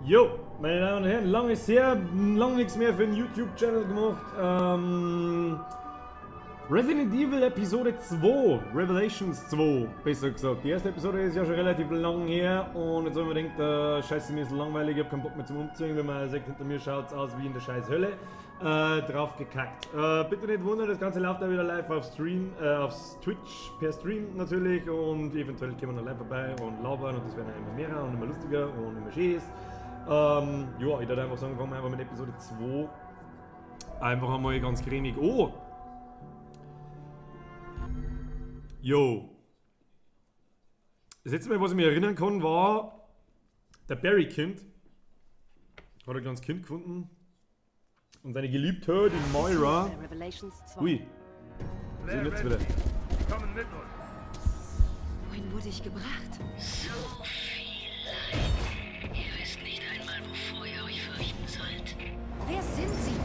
Jo, meine Damen und Herren, lange ist her, lange nichts mehr für den YouTube-Channel gemacht. Resident Evil Episode 2, Revelations 2, besser gesagt. Die erste Episode ist ja schon relativ lang her und jetzt haben wir gedacht, scheiße, mir ist langweilig, ich hab keinen Bock mehr zum Umziehen, wenn man sagt, hinter mir schaut's aus wie in der scheiß Hölle. Drauf gekackt. Bitte nicht wundern, das Ganze läuft auch wieder live auf Stream, auf Twitch, per Stream natürlich, und eventuell kommen wir noch live vorbei und labern und das werden immer mehr und immer lustiger und immer schön ist. Ja, ich würde einfach sagen, fangen wir einfach mit Episode 2 einfach einmal ganz cremig an. Yo. Das letzte Mal, was ich mich erinnern kann, war der Barry-Kind. Hat ein kleines Kind gefunden. Und seine Geliebte, die Moira. Ui. Was ist denn jetzt wieder? Kommen mit uns. Wohin wurde ich gebracht? So viel Leid. Ihr wisst nicht einmal, wovor ihr euch fürchten sollt. Wer sind Sie?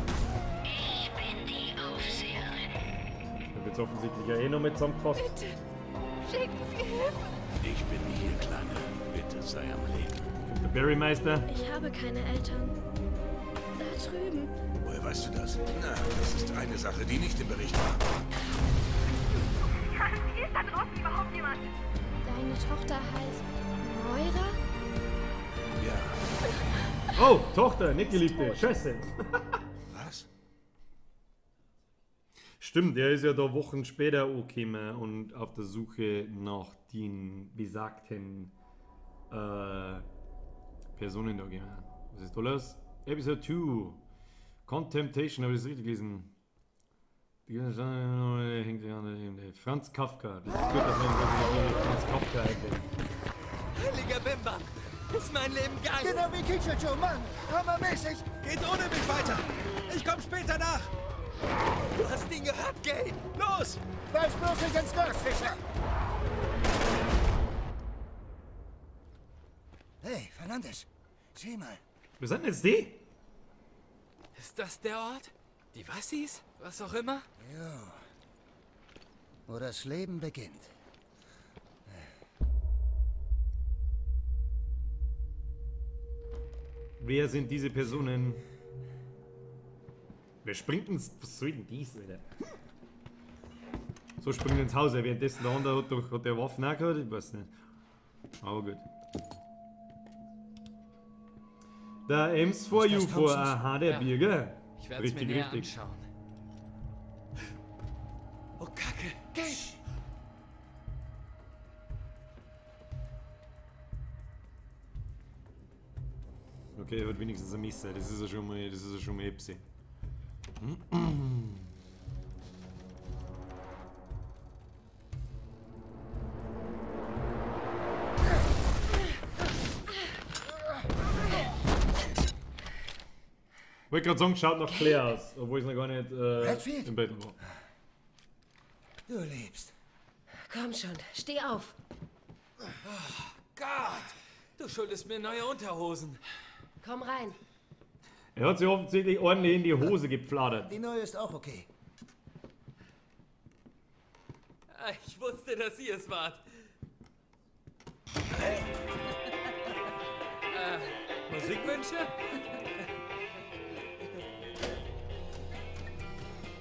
Ich bin die Aufseherin. Da wird's offensichtlich ja eh noch mit zusammengefasst. Bitte, schicken Sie Hilfe. Ich bin hier, Kleine. Bitte sei am Leben. Der Barry-Meister. Ich habe keine Eltern. Da drüben. Woher weißt du das? Na, das ist eine Sache, die nicht im Bericht war. Ist da draußen überhaupt jemand? Deine Tochter heißt Moira? Ja. Oh, Tochter, nicht Geliebte. Scheiße. Was? Stimmt, der ist ja da Wochen später angekommen und auf der Suche nach den besagten Personen da gegangen. Was ist da los? Episode 2. Contemptation, habe ich das richtig gelesen? Franz Kafka. Das ist gut, dass man Franz Kafka einfällt. Heiliger Bimbam! Ist mein Leben geil! Genau wie Kichacho, Mann! Hammermäßig! Geht ohne mich weiter! Ich komm später nach! Du hast ihn gehört, Gabe! Los! Beiß bloß nicht ins Gas, Fischer! Hey, Fernandes! Sieh mal! Was sind denn jetzt die? Ist das der Ort? Die Wassis? Was auch immer? Ja. Wo das Leben beginnt. Wer sind diese Personen? Wer springt ins... Was soll denn dies, Alter? So springt ins Haus, währenddessen der andere hat doch hat der Waffen auch gehabt? Ich weiß nicht. Aber gut. Der Ems4U4, aha, der ja. Bier, gell? Ich werde es mir näher anschauen. Oh, Kacke! Geh! Okay, er hat wenigstens ein Messer, das ist ja schon mal, das ist ja schon mal Epsi. Wollte gerade sagen, schaut nach Claire aus, obwohl ich noch gar nicht im Bett war. Du lebst. Komm schon, steh auf. Oh Gott, du schuldest mir neue Unterhosen. Komm rein. Er hat sich offensichtlich ordentlich in die Hose gepfladert. Die neue ist auch okay. Ich wusste, dass ihr es wart. Musikwünsche?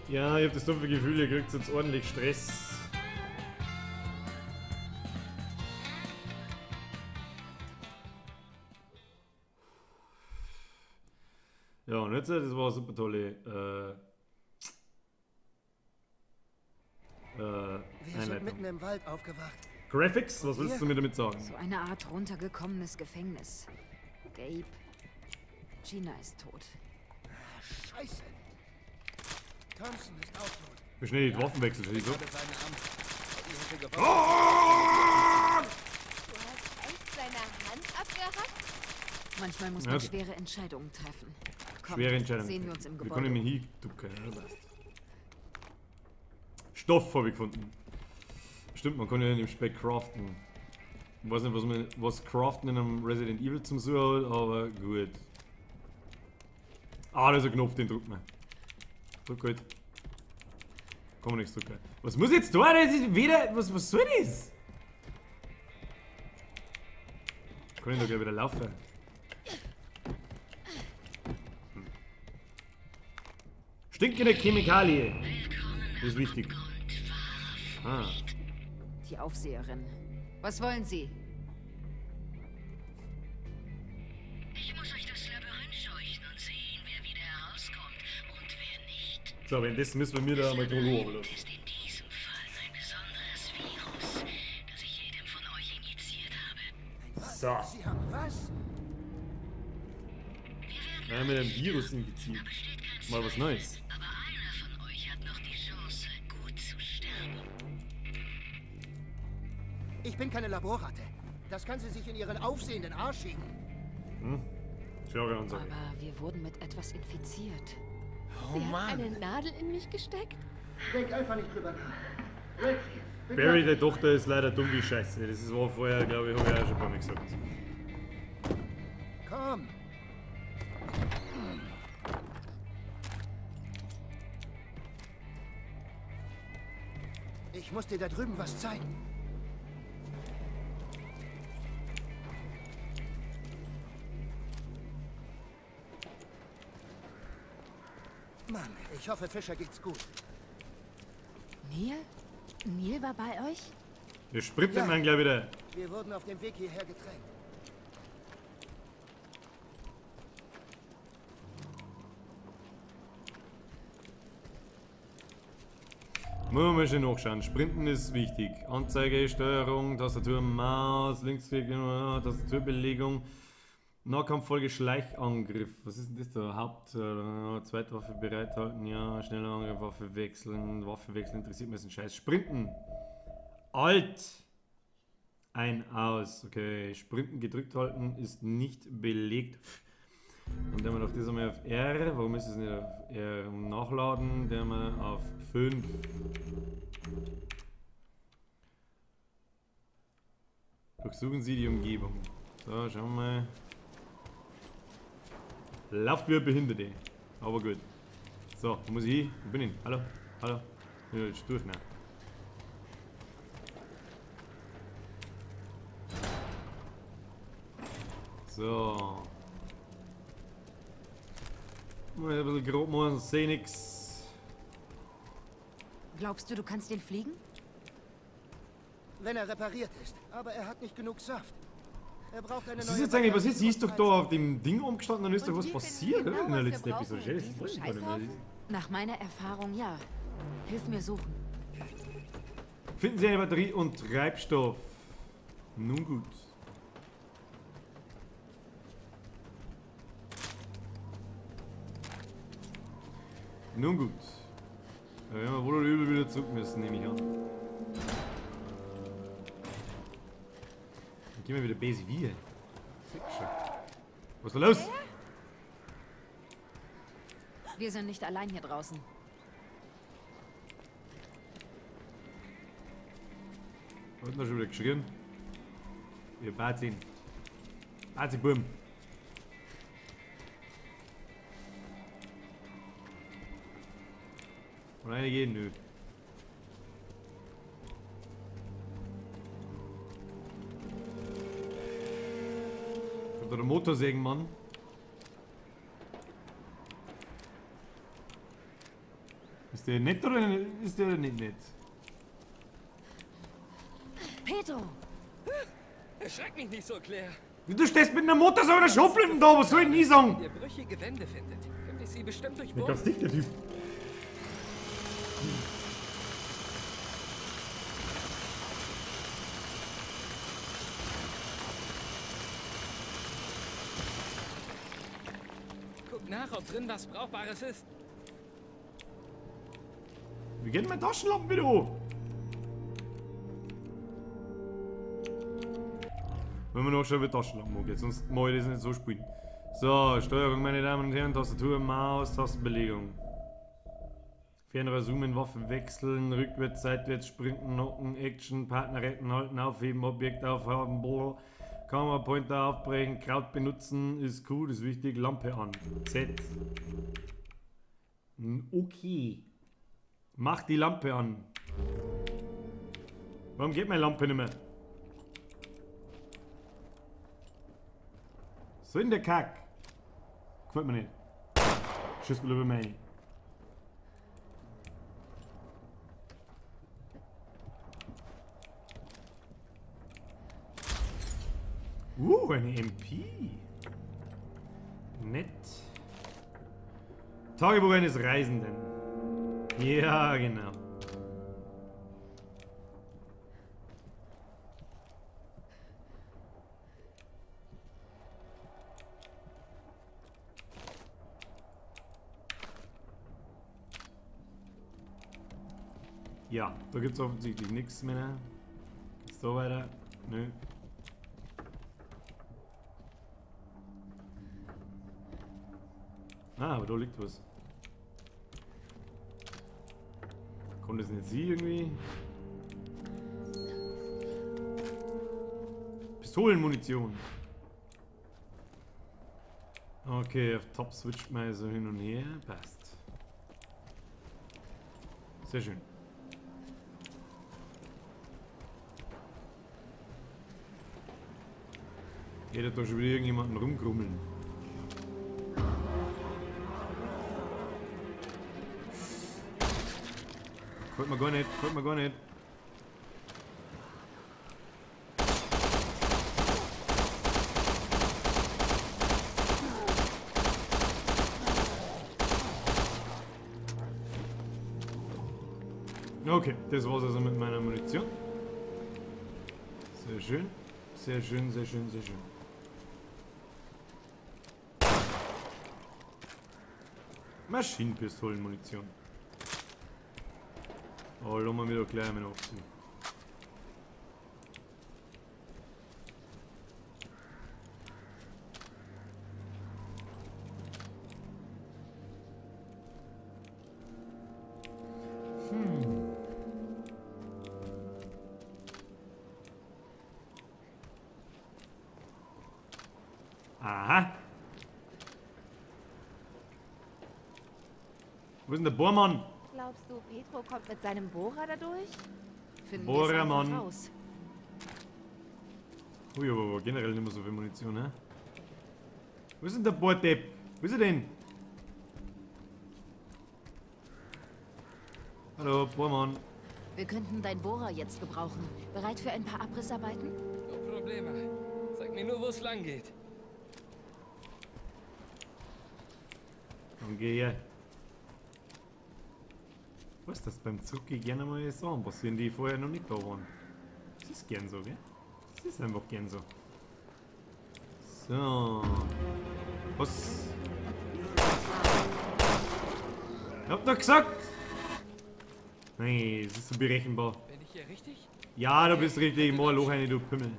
Ja, ich hab das dumpfe Gefühl, ihr kriegt jetzt ordentlich Stress. Ja, und jetzt, das war eine super tolle Wir sind mitten im Wald aufgewacht. Graphics, was willst du mir damit sagen? So eine Art runtergekommenes Gefängnis. Gabe, Gina ist tot. Scheiße. Thompson ist auch tot. Wie schnell die Waffen wechseln, ich so. Du hast echt seine Hand abgehackt? Manchmal muss man schwere Entscheidungen treffen. Komm, schwere Entscheidungen. Sehen wir uns im Gebäude. Wir können ihn hinducken, oder? Stoff habe ich gefunden. Stimmt, man kann ja in dem Speck craften. Ich weiß nicht, was craften in einem Resident Evil zum Suchen hat, aber gut. Ah, da ist ein Knopf, den drückt man. Drück halt. Kann man nichts drücken. Was muss ich jetzt tun? Das ist wieder. Was soll das? Kann ich doch gleich wieder laufen. Stinkende Chemikalie. Das ist wichtig. Ah. Die Aufseherin. Was wollen Sie? Ich muss euch das Labyrinth scheuchen und sehen, wer wieder herauskommt und wer nicht. So, wenn das müssen wir mir da mal drüber lassen. Ist in diesem Fall ein besonderes Virus, das ich jedem von euch injiziert habe. So. Sie haben was? Wir haben mit einem Virus injiziert. Mal was Neues. Aber einer von euch hat noch die Chance, gut zu sterben. Ich bin keine Laborratte. Das kann sie sich in ihren aufsehenden Arsch schieben. Hm? Klare Ansage. Aber wir wurden mit etwas infiziert. Oh Sie Mann. hat eine Nadel in mich gesteckt? Denk einfach nicht drüber nach. Redfield, Barry, die Tochter, ist leider dumm wie Scheiße. Das ist, war vorher, glaube ich, habe ich auch schon ein paar Mal gesagt. Komm! Ich muss dir da drüben was zeigen. Mann, ich hoffe, Fischer geht's gut. Neil? Neil war bei euch? Wir sprinten Ja. dann gleich wieder. Wir wurden auf dem Weg hierher getrennt. Muss man mal schön nachschauen. Sprinten ist wichtig. Anzeige, Steuerung, Tastatur, Maus, Linksklick, Tastaturbelegung, Nahkampffolge, Schleichangriff. Was ist denn das da? Haupt, Zweitwaffe bereithalten, ja, schneller Angriff, Waffe wechseln, Waffe wechseln, interessiert mich ein Scheiß. Sprinten. Alt. Ein, aus. Okay, Sprinten gedrückt halten ist nicht belegt. Und dann haben wir noch das einmal auf R. Warum ist es nicht auf R? Nachladen, dann haben wir auf 5. Durchsuchen Sie die Umgebung. So, schauen wir mal. Lauft wie ein Behinderte. Aber gut. So, wo muss ich hin? Wo bin ich? Hallo? Hallo? Bin ich jetzt durch? Nein. So. Mal ein bisschen grob machen, seh nix. Glaubst du, du kannst den fliegen? Wenn er repariert ist, aber er hat nicht genug Saft. Er braucht eine Was neue ist jetzt eigentlich passiert? Sie ist doch da auf dem Ding umgestanden und ist doch Und was wir passiert, finden oder? genau, In der was wir letzten brauchen Episode. in Das diesem weiß ich gar nicht mehr. Scheißhaufen? Nach meiner Erfahrung ja. Hilf mir suchen. Finden Sie eine Batterie und Treibstoff. Nun gut. Nun gut. Da werden wir wohl oder übel wieder zurück müssen, nehme ich an. Dann gehen wir wieder Base 4. Schon. Was ist da los? Wir sind nicht allein hier draußen. Was hat denn da schon wieder geschrien? Wir Bazin. Bazi, Burm. Wollen eine gehen? Nö. Kommt da der Motorsägenmann? Ist der nett oder ist der nicht nett? Pedro! Erschreck mich nicht so, Claire. Du stehst mit einer Motorsäge oder Schrotflinten da, was soll ich denn ich sagen? Wenn ihr brüchige Wände findet, könnt ihr sie bestimmt Der durchbohren. ganz dicht, der Typ. Guck nach, ob drin was Brauchbares ist. Wie geht denn mein Taschenlampen wieder an? Wenn wir noch schon mit Taschenlampen angeht, sonst mag ich das nicht so spielen. So, Steuerung, meine Damen und Herren, Tastatur, Maus, Tastenbelegung. Fernrohr zoomen, Waffe wechseln, rückwärts, seitwärts, sprinten, hocken, Action, Partner retten, halten, aufheben, Objekt aufhaben, bla. Kamerapointer aufbrechen, Kraut benutzen, ist cool, ist wichtig, Lampe an. Z. Okay. Mach die Lampe an. Warum geht meine Lampe nicht mehr? So in der Kack. Gefällt mir nicht. Schieß mir lieber meine. Eine MP. Nett. Tagebuch eines Reisenden. Ja, genau. Ja, da gibt es offensichtlich nichts mehr. Geht's da weiter? Nö. Ah, aber da liegt was. Kommt das nicht sie irgendwie? Pistolenmunition. Okay, auf Top switcht man so hin und her. Passt. Sehr schön. Hier hat doch schon wieder irgendjemanden rumgrummeln. Gefällt mir gar nicht, gefällt mir gar nicht. Okay, das war's also mit meiner Munition. Sehr schön. Sehr schön, sehr schön, sehr schön. Maschinenpistolenmunition. Oh, lassen wir wieder gleich einmal nachziehen. Aha. Wo ist denn der Bohrmann? Glaubst du, Pedro kommt mit seinem Bohrer da durch? Bohrermann. Ui, aber generell nicht mehr so viel Munition, ne? Wo ist denn der Bohrdepp? Wo ist er denn? Hallo, Bohrmann. Wir könnten deinen Bohrer jetzt gebrauchen. Bereit für ein paar Abrissarbeiten? No problema. Sag mir nur, wo es lang geht. Dann geh her. Was das beim Zurückgehen gerne mal Sachen passieren, die vorher noch nicht da waren. Das ist gern so, gell? Das ist einfach gern so. So. Was? Ich hab doch gesagt! Nein, es ist so berechenbar. Bin ich hier richtig? Ja, du bist richtig. Mach ein Loch rein, du Pimmel.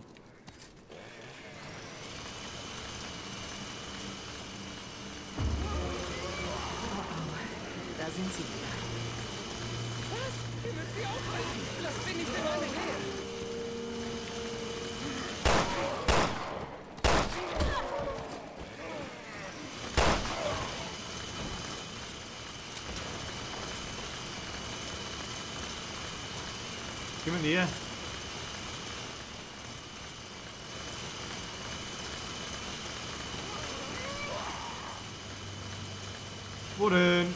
Oh, da sind sie wieder. Was? Ihr müsst sie aufhalten! Lasst sie nicht in meine Nähe! Geh mal näher. Wo denn?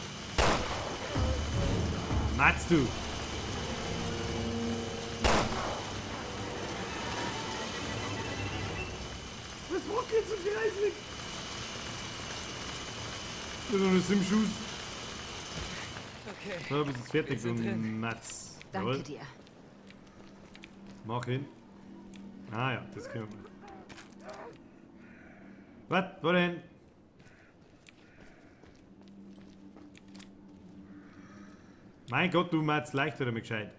Meinst du? Was wackelt so kreislig? Das ist eine Sim-Schuss. Okay. So, bist jetzt fertig, du Matz. Danke Jawohl. Dir. Mach hin. Ah ja, das können wir. Was? Wo denn? Mein Gott, du machst leicht oder mir gescheit.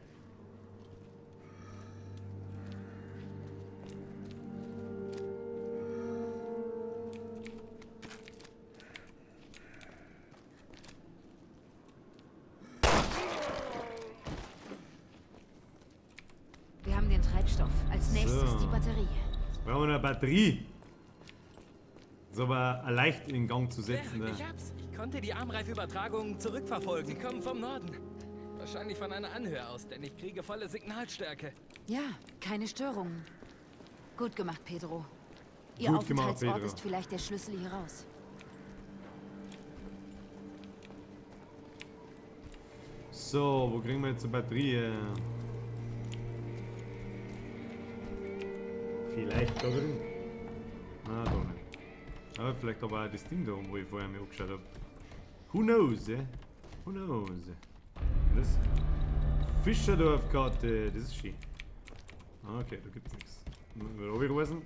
Wir haben den Treibstoff. Als nächstes So. Die Batterie. Jetzt brauchen wir eine Batterie. Das ist aber leicht in Gang zu setzen. Ja, ich hab's. Ich konnte die Armreifübertragungen zurückverfolgen. Sie kommen vom Norden. Wahrscheinlich von einer Anhöhe aus, denn ich kriege volle Signalstärke. Ja, keine Störungen. Gut gemacht, Pedro. Ihr Gut gemacht, Aufenthaltsort Pedro. ist vielleicht der Schlüssel hier raus. So, wo kriegen wir jetzt eine Batterie? Vielleicht da drin. Ja, vielleicht aber auch das Ding da oben, wo ich vorher mir angeschaut habe. Who knows, eh? Who knows? Das Fischerdorfkarte, das ist schön. Okay, da gibt's nichts. Müssen wir runterreisen.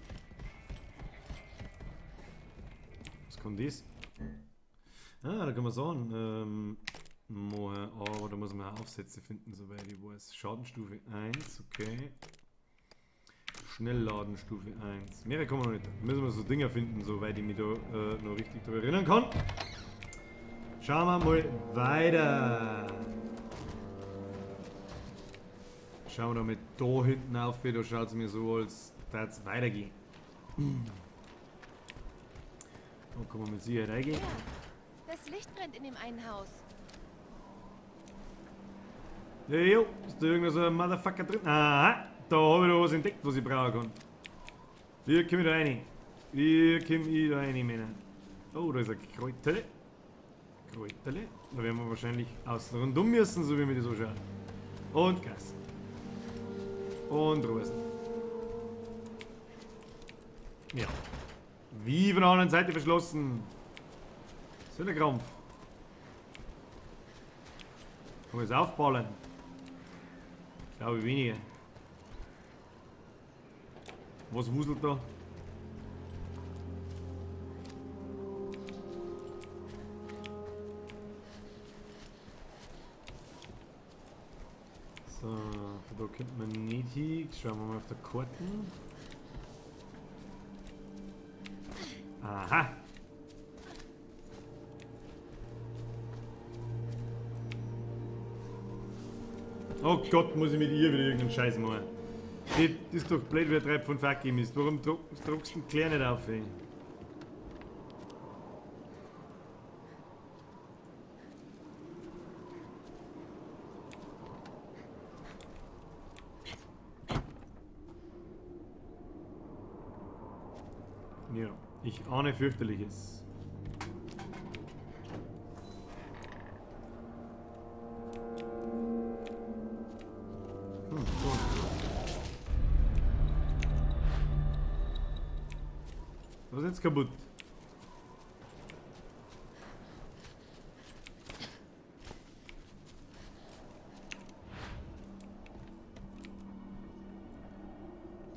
Was kommt das? Ah, da kann man sagen. Oh, da muss man Aufsätze finden, soweit ich weiß. Schadenstufe 1, okay. Schnellladenstufe 1. Mehrere kommen wir noch nicht. Da müssen wir so Dinger finden, soweit ich mich da noch richtig darüber erinnern kann. Schauen wir mal weiter. Schauen wir da mit da hinten auf, da schaut es mir so, als würde es weitergehen. Da kann man mit Sicherheit reingehen. Ja, das Licht brennt in dem einen Haus. Ja, jo, ist da irgendein so ein Motherfucker drin? Aha, da habe ich doch was entdeckt, was ich brauchen kann. Wie komme ich da rein? Wie komme ich da rein, Männer? Oh, da ist ein Kräuterle. Kräuterle. Da werden wir wahrscheinlich außen rundum müssen, so wie wir das so schauen. Und Gas. Und Rosen. Ja. Wie von der anderen Seite verschlossen. So ein Krampf. Kann man es aufballen? Ich glaube weniger. Was wuselt da? So, von da kommt man nicht hin. Schauen wir mal auf der Karte. Aha! Oh Gott, muss ich mit ihr wieder irgendeinen Scheiß machen. Das ist doch blöd, wer treibt von Fucky Mist. Warum druckst du den Klär nicht auf, ey? Ja, ich ahne fürchterliches. Was ist jetzt kaputt?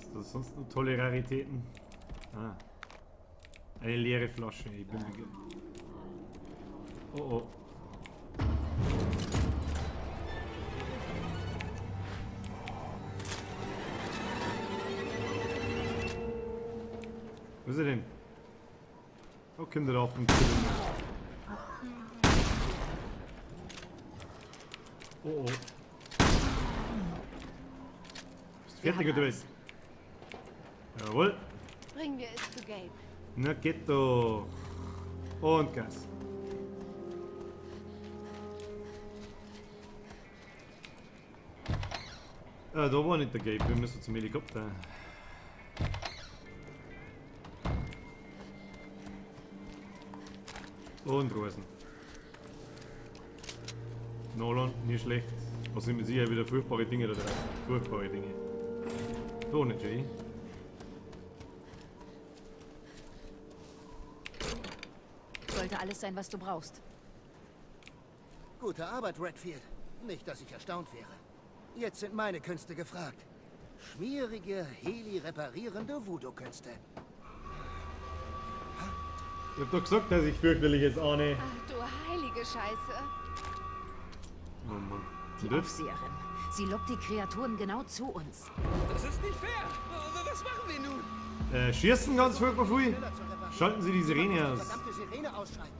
Ist das sonst noch tolle Raritäten? Ah. Eine leere Flasche, ich bin begeistert. Oh oh. Wo ist er denn? Oh, kommt er auf den Zylinder. Oh oh. Bist du fertig oder was? Jawohl. Bringen wir es zu Gabe. Na geht doch. Und Gas. Ah, da war nicht der Gabe. Wir müssen zum Helikopter. Und Rosen. Nolan, nicht schlecht. Was sind mit Sicherheit wieder furchtbare Dinge da draußen. Furchtbare Dinge. Doch nicht, Jay. Sollte alles sein, was du brauchst. Gute Arbeit, Redfield. Nicht, dass ich erstaunt wäre. Jetzt sind meine Künste gefragt. Schmierige, Heli-reparierende Voodoo-Künste. Ich hab doch gesagt, dass ich fürchterliches ahne. Ach du heilige Scheiße. Oh Mann. Die Aufseherin. Sie lockt die Kreaturen genau zu uns. Das ist nicht fair. Was machen wir nun? Schießen ganz furchtbar früh. Schalten Sie die Sirene aus. Verdammte Sirene ausschalten.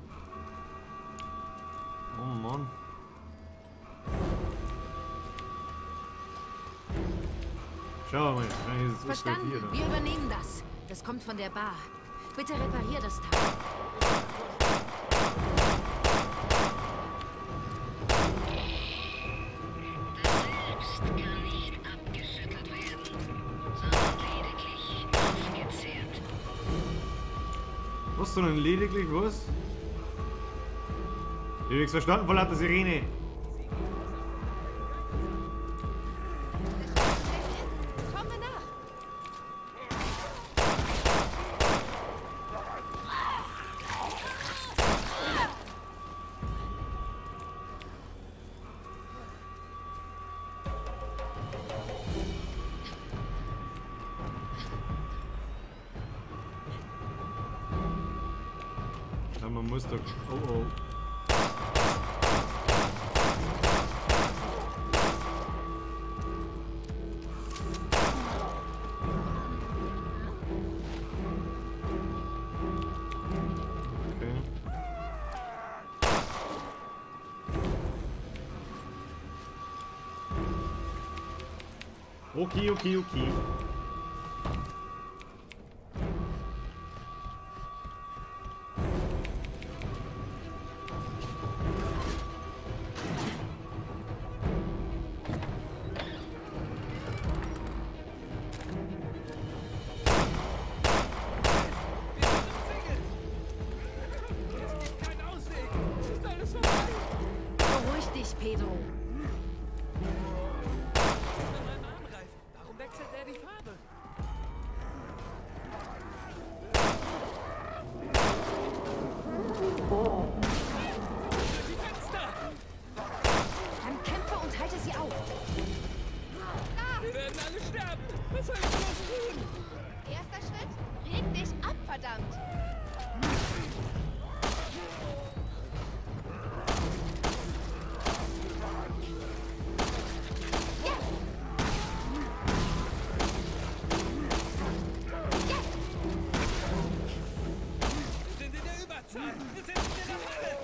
Oh Mann. Schau mal. Verstanden. Wir übernehmen das. Das kommt von der Bar. Bitte reparier das Teil. Das Selbst kann nicht abgeschüttelt werden, sondern lediglich aufgezehrt. Was, sondern lediglich was? Ich hab nichts verstanden vor lauter Sirene. Komm mir nach. Ja, man muss doch. Oh oh. Okay. Okay, okay, okay. Es gibt keinen Ausweg. Es ist alles vorbei. Beruhig dich, Pedro. Warum wechselt er die Farbe? Die Fenster! Dann kämpfe und halte sie auf. Wir werden alle sterben! Was soll ich bloß tun? Erster Schritt, reg dich ab, verdammt!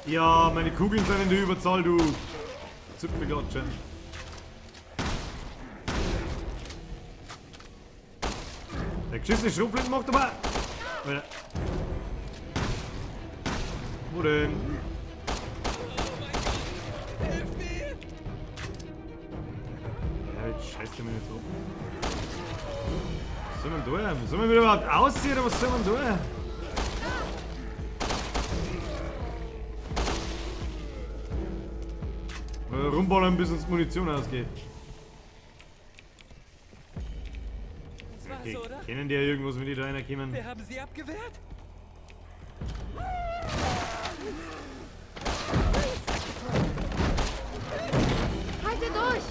Ja, meine Kugeln sind in der Überzahl, du Zipfelgatsche. Der geschissene Schrotflinte macht aber. Wo denn? Oh mein Gott! Hilf mir! Ja, jetzt scheißt er mir nicht so. Was soll man tun? Soll man wieder überhaupt aussehen oder was soll man tun? Rumballern, bis uns Munition ausgeht. Das war's, Okay, oder? kennen die ja irgendwas, wenn die da reinkommen? Wir haben sie abgewehrt? Halte durch!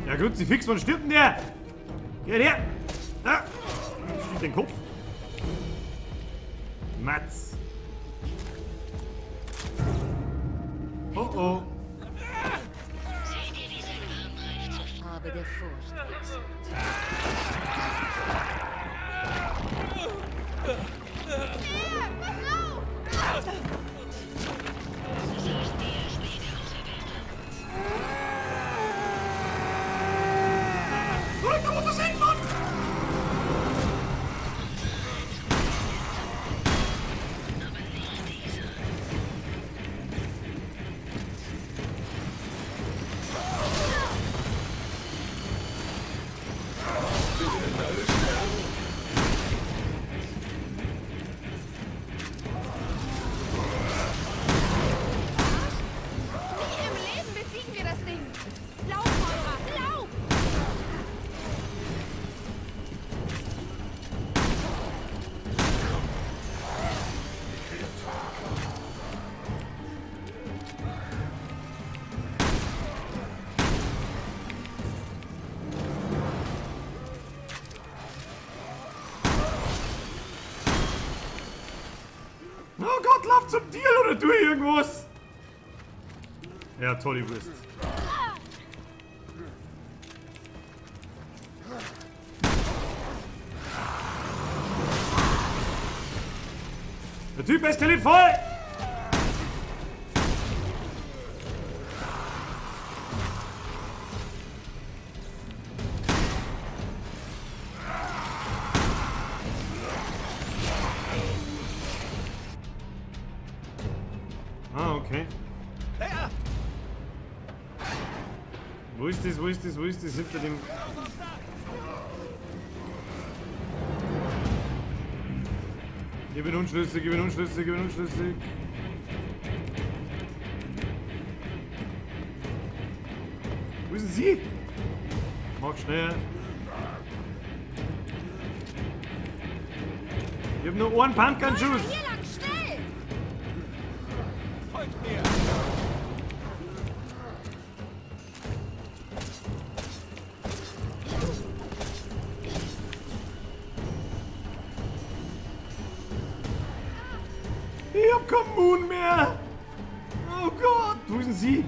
Ja gut, sie fix, wann stirbt denn der? Geh her! Ah! Sticht den Kopf. Mats. Oh oh. Seht ihr, wie sein Armreif zur Farbe der Furcht wechselt. Das heißt, der ist nicht der Auserwählte. Aber nicht dieser. Nie im Leben besiegen wir das Ding! Lauf, Moira, lauf! Oh Gott, lauf zum Deal oder tu irgendwas! Ja, toll, die Wurst. Der Typ eskaliert voll! Ah, okay. Wo ist das? Wo ist das? Wo ist das? Hinter dem... Ich bin unschlüssig, ich bin unschlüssig, ich bin unschlüssig. Wo ist denn sie? Mach schnell. Ich hab nur einen Pumpgun-Schuss. Hier lang, schnell! Folgt mir! Ich hab keinen Moon mehr! Oh Gott, wo ist denn sie?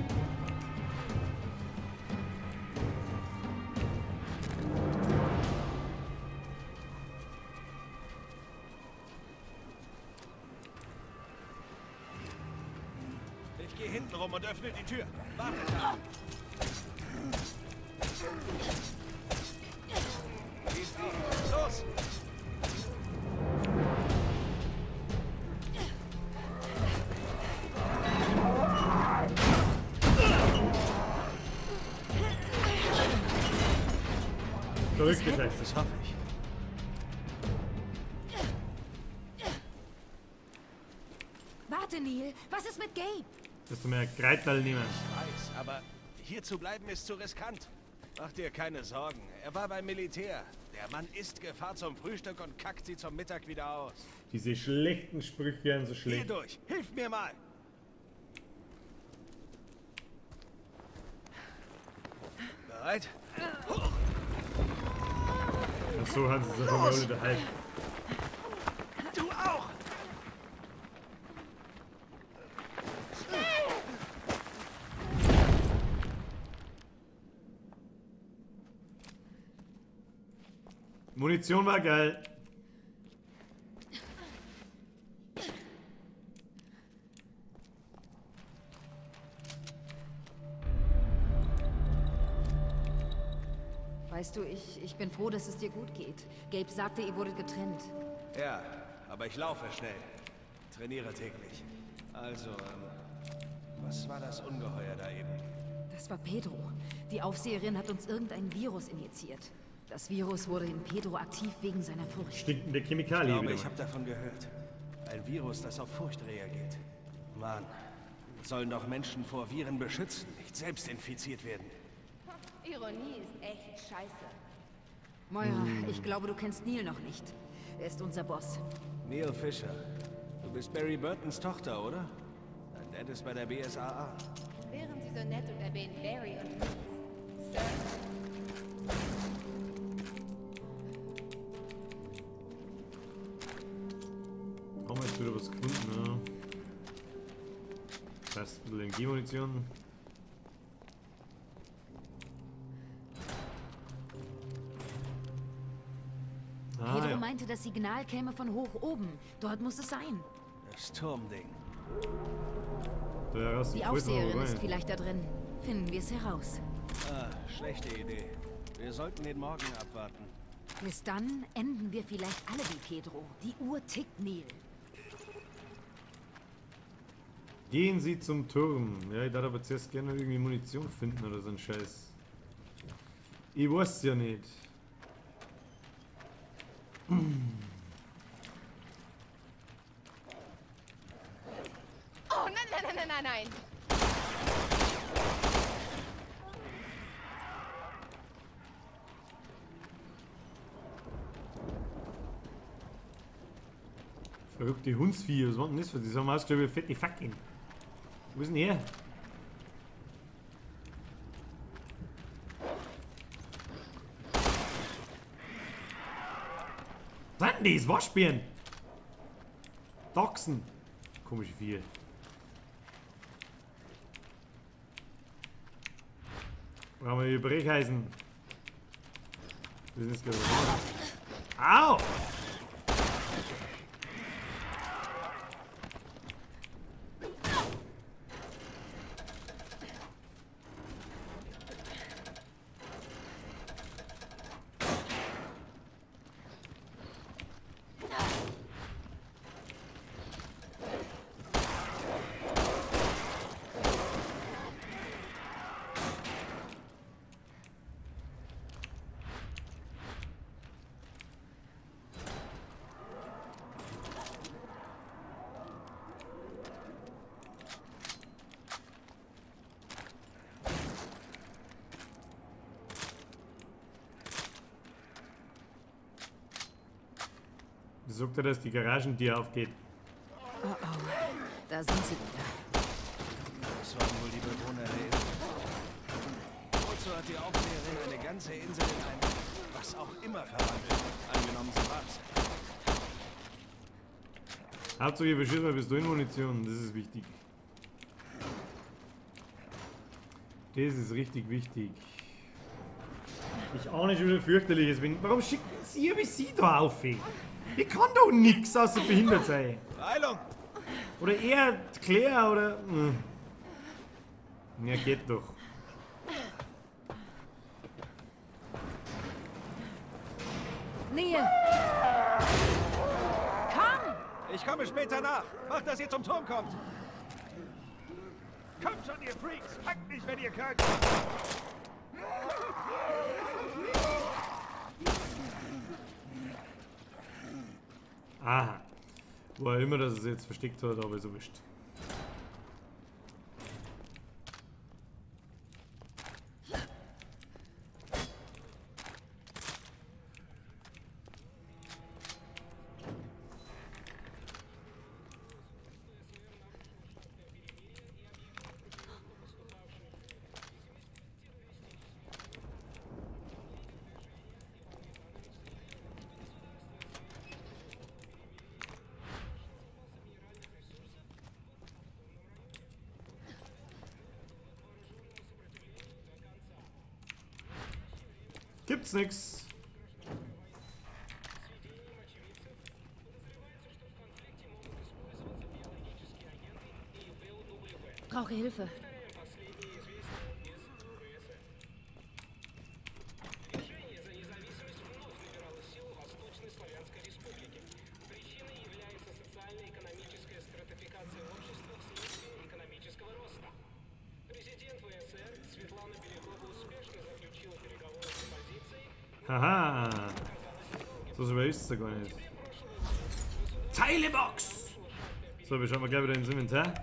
Ich gehe hinten rum und öffne die Tür. Wartet da! Los! Verrückte Scheiße. Das hoffe ich. Warte, Neil. Was ist mit Gabe? Dass du mir ein Kreidteil nehmen. Ich weiß, aber hier zu bleiben ist zu riskant. Mach dir keine Sorgen. Er war beim Militär. Der Mann isst Gefahr zum Frühstück und kackt sie zum Mittag wieder aus. Diese schlechten Sprüche werden so schlecht. Hier durch. Hilf mir mal. Bereit? Hoch! Ach so, haben sie sich von mir unterhalten. Du auch! Munition war geil. Weißt du, ich bin froh, dass es dir gut geht. Gabe sagte, ihr wurdet getrennt. Ja, aber ich laufe schnell. Trainiere täglich. Also, was war das Ungeheuer da eben? Das war Pedro. Die Aufseherin hat uns irgendein Virus injiziert. Das Virus wurde in Pedro aktiv wegen seiner Furcht. Stinkende Chemikalie. Ich glaube, ich habe davon gehört. Ein Virus, das auf Furcht reagiert. Mann, sollen doch Menschen vor Viren beschützen, nicht selbst infiziert werden. Ironie ist echt scheiße. Moira, ich glaube, du kennst Neil noch nicht. Er ist unser Boss. Neil Fisher. Du bist Barry Burtons Tochter, oder? Dein Dad ist bei der BSAA. Wären Sie so nett und erwähnen Barry und mich, Sir? Haben wir jetzt wieder was gefunden, ne? Das heißt, ein bisschen MG-Munition. Pedro meinte, das Signal käme von hoch oben. Dort muss es sein. Das Turmding. Die Aufseherin ist vielleicht da drin. Finden wir es heraus. Ah, schlechte Idee. Wir sollten den Morgen abwarten. Bis dann enden wir vielleicht alle wie Pedro. Die Uhr tickt, Neil. Gehen Sie zum Turm. Ja, ich darf aber zuerst gerne irgendwie Munition finden oder so ein Scheiß. Ich weiß ja nicht. Oh, nein, nein, nein, nein, nein, nein. Verrückte Hundsviecher, was war denn das für? Die haben ausgeschaut wie fette Fackeln. Wo ist denn her? Was sind denn das? Waschbären! Dachsen! Komische Viecher. Brauchen wir hier Brecheisen. Das ist gerade. Au! Sagt er, dass die Garagentür aufgeht. Oh oh, da sind sie wieder. Das waren wohl die Bewohner der Insel. Wozu hat die Aufseherin eine ganze Insel in ein was auch immer verwandelt? Angenommen, sie war's. Hauptsache, ich verschieße mal Pistolenmunition, das ist wichtig. Das ist richtig wichtig. Ich ahne schon wieder fürchterliches. Warum schicken Sie wie sie da auf? Ich kann doch nix außer behindert sein. Heilung! Oder er, Claire, oder. Ja, geht doch. Nähe! Komm! Ich komme später nach. Macht, dass ihr zum Turm kommt. Kommt schon, ihr Freaks! Packt mich, wenn ihr könnt! Aha. Wo er immer, dass es jetzt versteckt hat, aber so wischt. Gibt's nix. Brauche Hilfe. Haha! So schwer ist es ja gar nicht. Teilebox! So, wir schauen mal gleich wieder ins Inventar.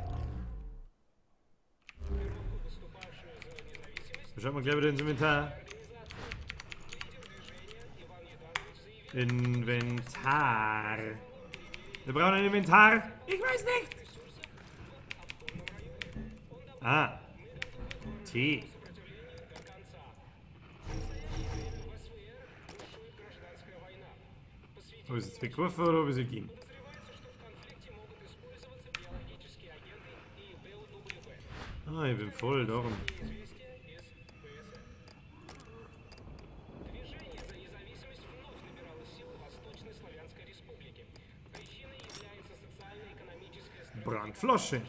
Wir schauen mal gleich wieder ins Inventar. Inventar. Wir brauchen ein Inventar. Ich weiß nicht. Ah. T. Habe ich es jetzt weggeworfen oder habe ich es gegeben? Ah, ich bin voll, darum. Brandflasche.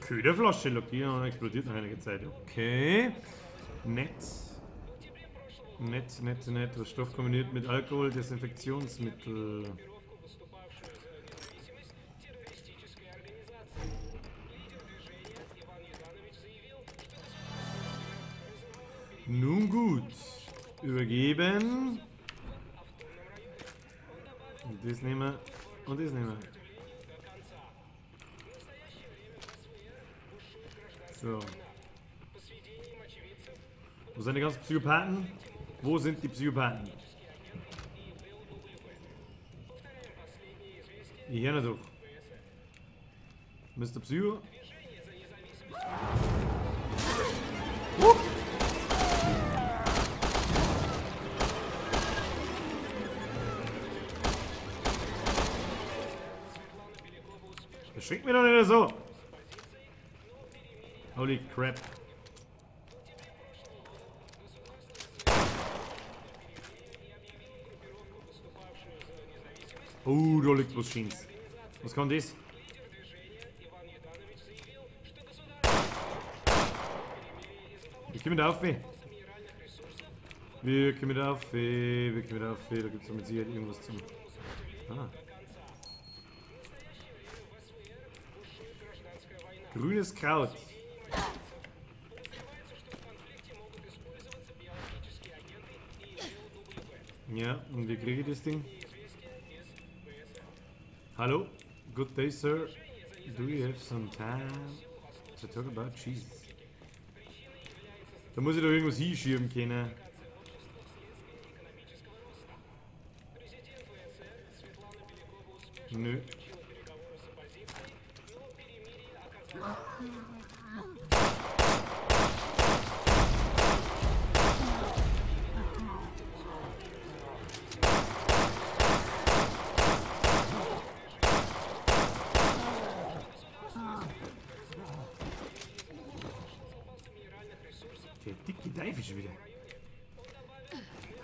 Köderflasche lockieren und explodiert nach einiger Zeit. Okay. Nett. Nett, nett, nett. Das Stoff kombiniert mit Alkohol, Desinfektionsmittel. Nun gut. Übergeben. Und das nehmen wir. Und das nehmen wir. So. Wo sind die ganzen Psychopathen? Wo sind die Psychopathen? Ich höre doch. Mr. Psycho. Erschreckt mich doch nicht so! Holy crap. Oh, da liegt was Schönes. Was kann das? Ich komme da auf. Wir kommen da auf. Wir kommen da auf. Da gibt es mit Sicherheit irgendwas zum. Ah. Grünes Kraut. Ja, und wie kriege ich das Ding? Hallo, good day, sir. Do you have some time to talk about Jesus? Da muss ich doch irgendwas hinschieben können. Nö. Der dicke Teufel schon wieder.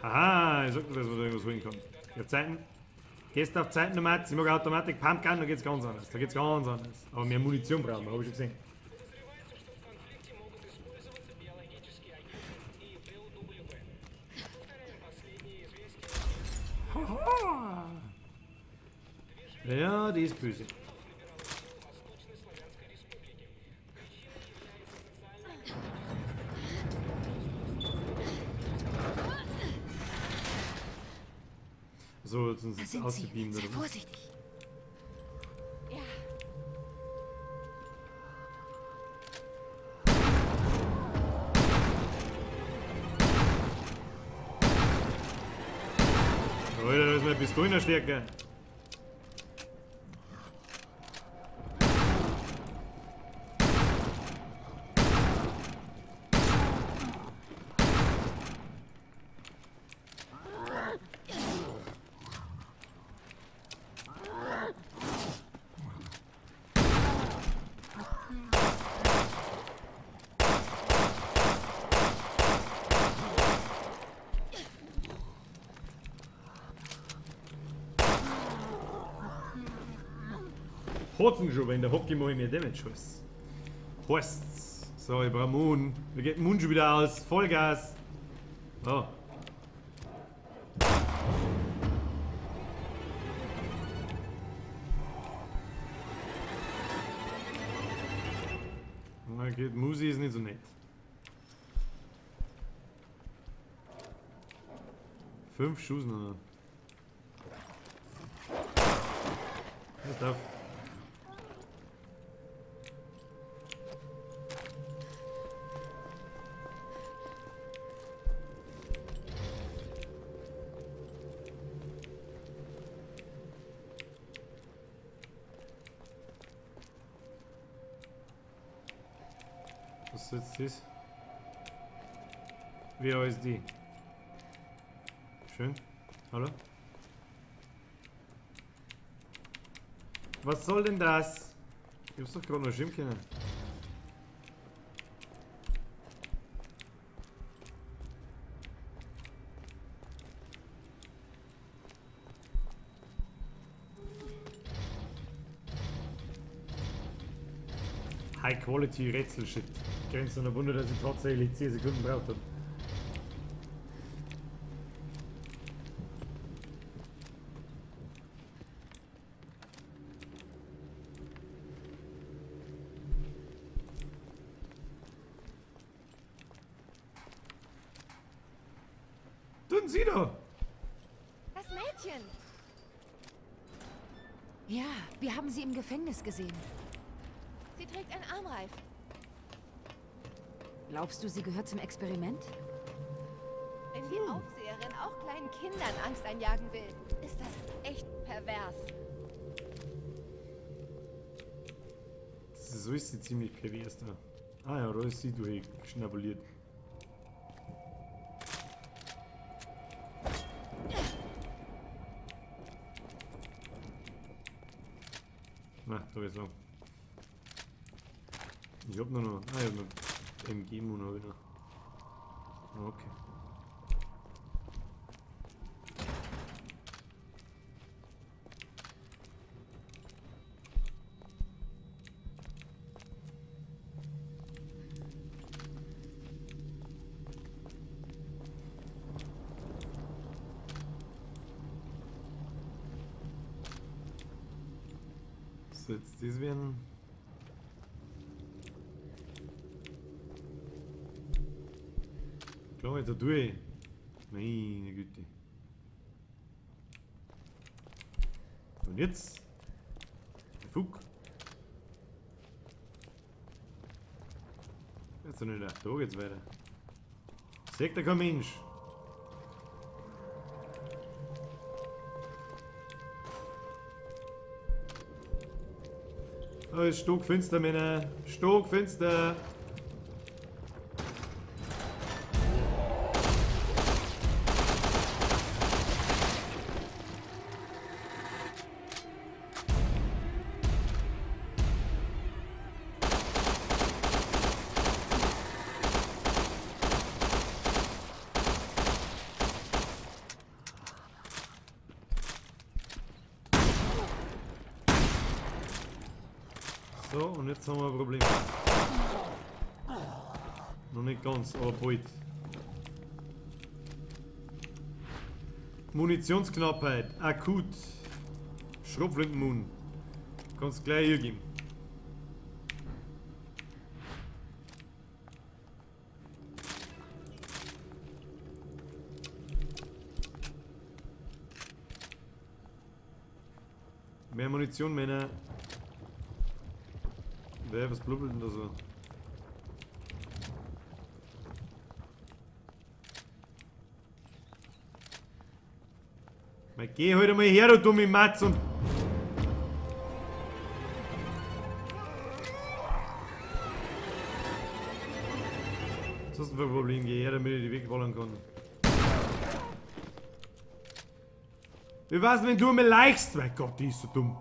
Haha, ich sag dir, dass man da irgendwas holen kann. Ich hab Zeiten. Gehst auf Zeiten, Mats. Ich mag Automatik Pumpgun, da geht's ganz anders. Da geht's ganz anders. Aber mehr Munition brauchen wir, hab ich schon gesehen. Haha. Ja, die ist böse. So, jetzt sind sie ausgebeamt, Sei oder was? vorsichtig. Ja. Alter, da ist meine Pistolenstärke. Hotzen schon, wenn der Hockey mache ich mehr Damage heißt. Heißt's. So, ich brauche Moon. Wir gehen Moon schon wieder aus. Vollgas. Oh. Okay, Musi ist nicht so nett. 5 Schuss noch. Das darf. Was ist das? WASD. Schön. Hallo? Was soll denn das? Ich hab's doch gerade noch schirmen können. High Quality Rätsel-Shit. Grenzt an der Wunder, dass ich tatsächlich 10 Sekunden braucht habe. Tun Sie doch! Das Mädchen! Ja, wir haben sie im Gefängnis gesehen. Sie trägt einen Armreif. Glaubst du, sie gehört zum Experiment? Wenn die Aufseherin auch kleinen Kindern Angst einjagen will, ist das echt pervers. So ist sie ziemlich pervers da. Ah ja, da ist sie durchgeschnabuliert. Na, da geht's lang. Ich hab noch. Ah, ich hab noch MG-Mono wieder. Okay. So, jetzt das werden. Klar, jetzt da durch. Meine Güte. Und jetzt? Fuck. Jetzt noch nicht. Da geht's weiter. Sagt da kein Mensch. Da ist stockfinster, Männer. Stockfinster. So, und jetzt haben wir ein Problem. Noch nicht ganz, aber bald. Munitionsknappheit, akut. Schrotflintenmun. Kannst gleich hier geben. Mehr Munition, Männer. Wer, was blubbelt denn da so? Mal geh halt einmal her, du dumme Matz und... Was hast du denn für ein Problem? Geh her, damit ich die wegballern kann. Wie war's, wenn du mir leichst? Mein Gott, die ist so dumm.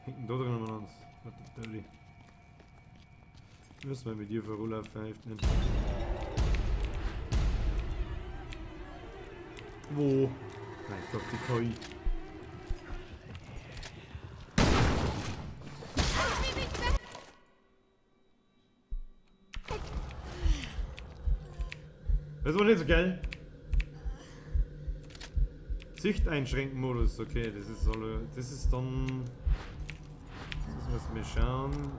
Hinten da drin haben wir uns. What the dirty. Müssen wir mit dir für Roller hilft nicht. Wo? Mein Gott, die KI. Das war nicht so geil. Sicht einschränken Modus, okay, das ist alle. Das ist dann. Das müssen wir schauen.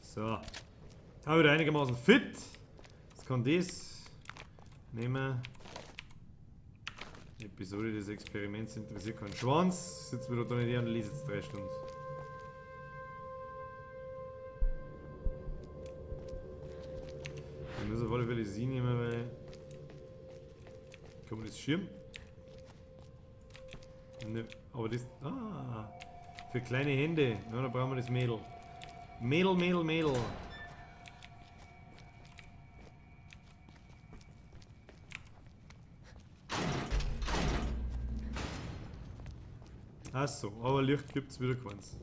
So. Da wieder einigermaßen fit. Jetzt kann das nehmen. Die Episode des Experiments interessiert keinen Schwanz. Sitzen wir da nicht hier und lese jetzt 3 Stunden. Ich muss auf alle Fälle sie nehmen, weil. Kann man das Schirm? Ne, aber das. Ah! Für kleine Hände. Ja, da brauchen wir das Mädel. Mädel, Mädel, Mädel. Achso, aber Licht gibt's wieder keins.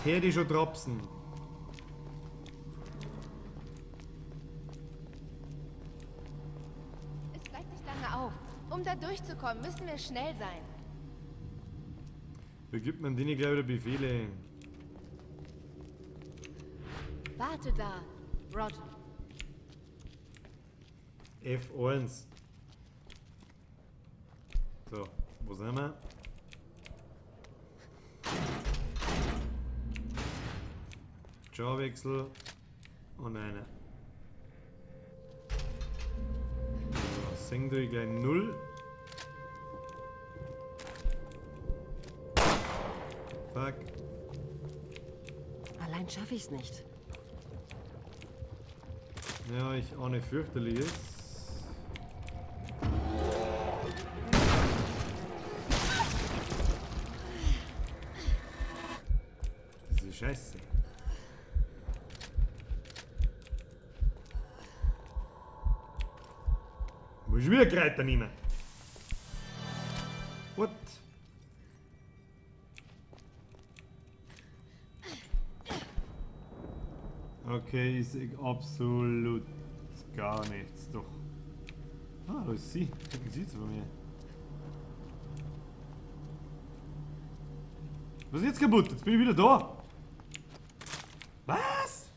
Hör die schon trapsen. Es bleibt nicht lange auf. Um da durchzukommen, müssen wir schnell sein. Wie gibt man denen gleich wieder Befehle? Warte da. Roger. F1. So, wo sind wir? Jawwechsel und eine. So, senken wir gleich 0. Fuck. Allein schaffe ich's nicht. Ja, ich ahne fürchterliches. Das ist scheiße. Muss ich wieder Kräuter nehmen? What? Okay, ich sehe absolut gar nichts, doch. Ah, da ist sie. Denken Sie zu mir. Was ist jetzt kaputt? Jetzt bin ich wieder da. Was?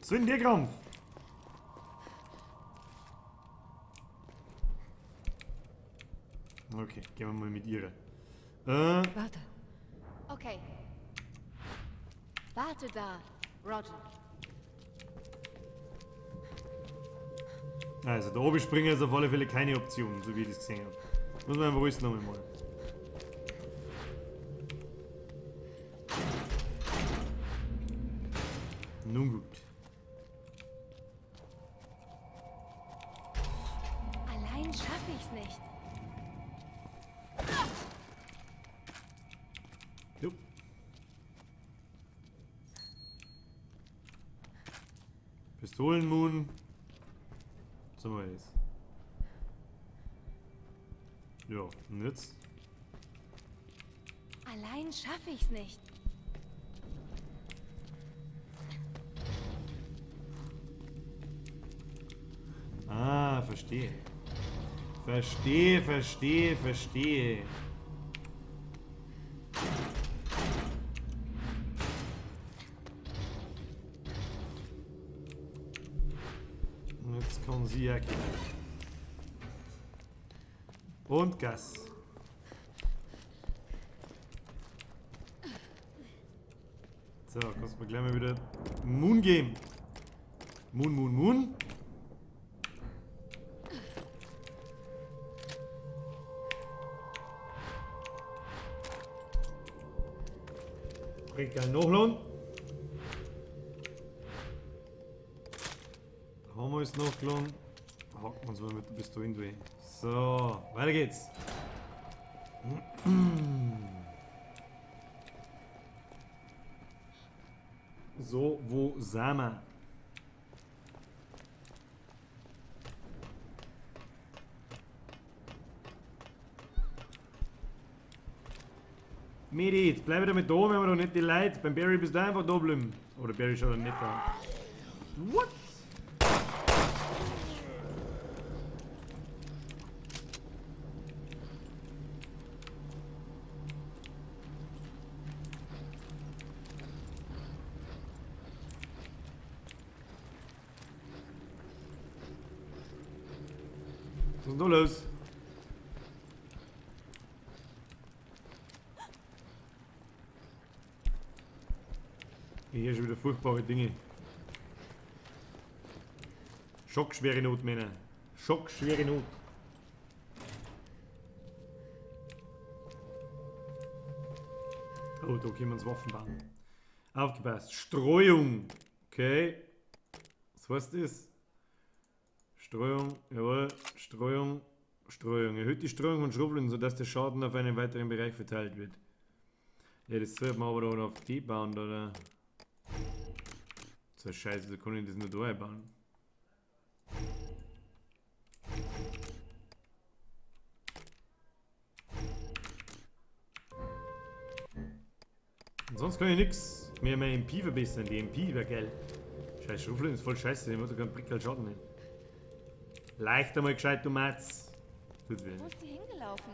So in der Krampf. Okay, gehen wir mal mit ihr. Warte. Warte da. Roger. Also, da oben springen ist auf alle Fälle keine Option, so wie ich das gesehen habe. Muss man einfach alles nochmal machen. Nun gut. Allein schaffe ich's nicht. Jo. Pistolenmoon. Was haben wir jetzt? Ja, und jetzt? Allein schaffe ich's nicht. Ah, verstehe. Verstehe, verstehe, verstehe. Und jetzt kommen sie ja. Und Gas. So, kannst du mir gleich mal wieder Moon geben. Moon, Moon, Moon. Regal nachladen. Da haben wir es nachgeladen. Hacken wir uns mal mit der Pistole durch. So, weiter geht's. So, wo sind wir? Medit, bleib damit da, wenn wir doch nicht die Leute. Beim Barry bist du einfach da bleiben. Oder Barry schaut nicht da. What? Was ist denn da los? Hier schon wieder furchtbare Dinge. Schockschwere Not, Männer. Schockschwere Not. Oh, da können wir uns Waffen bauen. Aufgepasst. Streuung. Okay. Was heißt das? Streuung, jawohl. Streuung, Streuung. Erhöht die Streuung von Schrotflinten, sodass der Schaden auf einen weiteren Bereich verteilt wird. Ja, das sollte man aber doch noch auf die bauen, oder? So scheiße, da kann ich das nur da einbauen. Und sonst kann ich nichts mehr meine MP verbessern. Die MP wäre geil. Scheiß Schrotflinten ist voll scheiße, die macht doch keinen Prickel Schaden hin. Leicht einmal gescheit, du Matz. Tut weh. Wo ist die hingelaufen?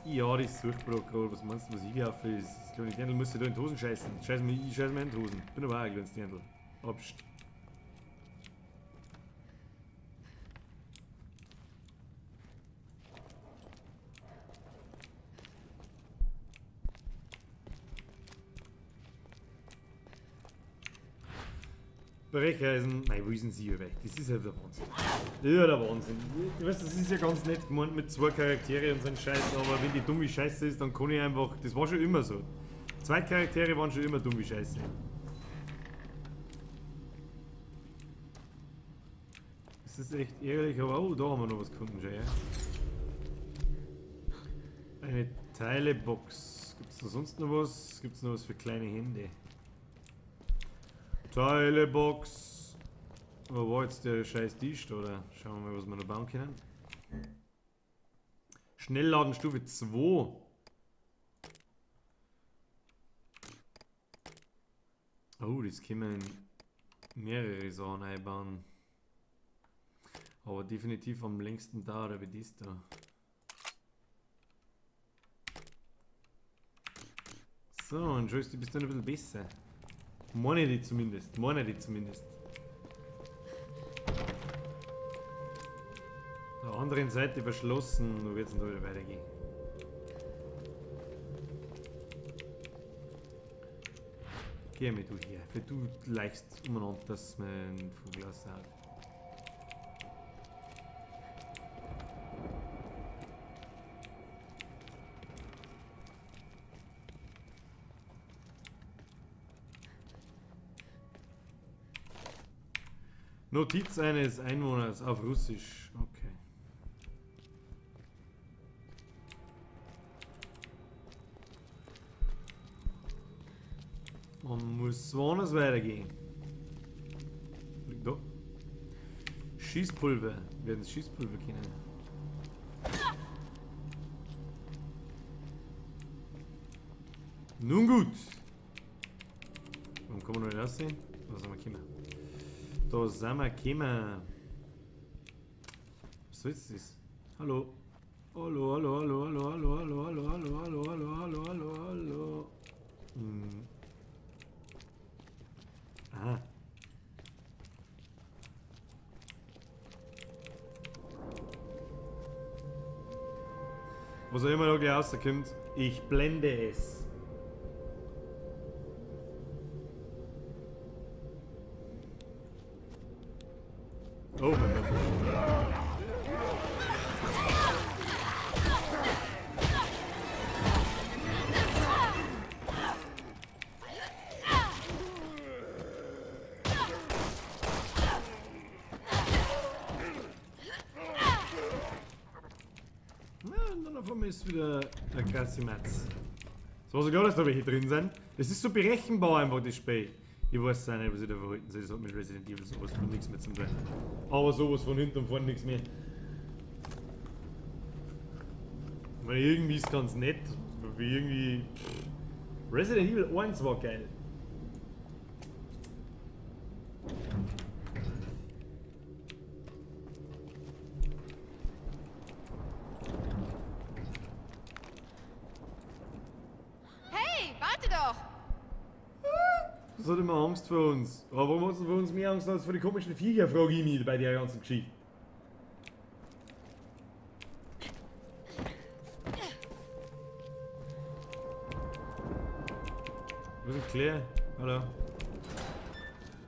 Ja, das sucht gerade. Was meinst du, was ich gelaufen ist? Das kleine Dirndl muss sich da in die Hosen scheißen. Scheiß mir, ich scheiß mir in die Hosen. Bin aber auch ein kleines Dirndl. Abst. Brecheisen. Nein, wo ist denn sie über? Das ist ja der Wahnsinn. Ja, der Wahnsinn. Ich weiß, das ist ja ganz nett gemeint mit zwei Charaktere und so einem Scheiß, aber wenn die dumm wie Scheiße ist, dann kann ich einfach. Das war schon immer so. Zwei Charaktere waren schon immer dumm wie Scheiße. Das ist echt ärgerlich, aber oh, da haben wir noch was gefunden, schon, ja. Eine Teilebox. Gibt's da sonst noch was? Gibt's noch was für kleine Hände? Teilebox. Wo war jetzt der scheiß Tisch, oder? Schauen wir mal, was wir noch bauen können. Schnellladen Stufe 2. Oh, das können wir in mehrere Sachen einbauen. Aber definitiv am längsten da, oder wie das da. So, und schon ist die bist du ein bisschen besser. Meine die zumindest, meine die zumindest. Der anderen Seite verschlossen, wo wird's denn da wieder weitergehen? Geh mit du hier. Weil du leichst umeinander, dass man einen Vogel ausschaut. Notiz eines Einwohners auf Russisch. Okay. Man muss woanders weitergehen. Da. Schießpulver. Wir werden das Schießpulver kennen. Nun gut. Warum kann man noch nicht aussehen? Da sind wir gekommen. Da sind wir gekommen. Was soll jetzt das? Hallo. Hallo, hallo, hallo, hallo, hallo, hallo, hallo, hallo, hallo, hallo, hallo, hallo, hallo. Hm. Ah. Was auch immer da gleich rauskommt, ich blende es. Oh mein Gott. Ist wieder der krasse Matz. Es war so klar, dass da welche drin sind. Es ist so berechenbar einfach, das Spiel. Ich weiß auch nicht, was ich da verhalten soll. Das hat mit Resident Evil sowas von nichts mehr zu tun. Aber sowas von hinten und vorne nichts mehr. Weil irgendwie ist ganz nett. Wie irgendwie. Resident Evil 1 war geil. Das hat immer Angst vor uns. Aber warum hat es vor uns mehr Angst als vor die komischen Viecher, frage ich mich bei der ganzen Geschichte. Wo ist denn Claire? Hallo.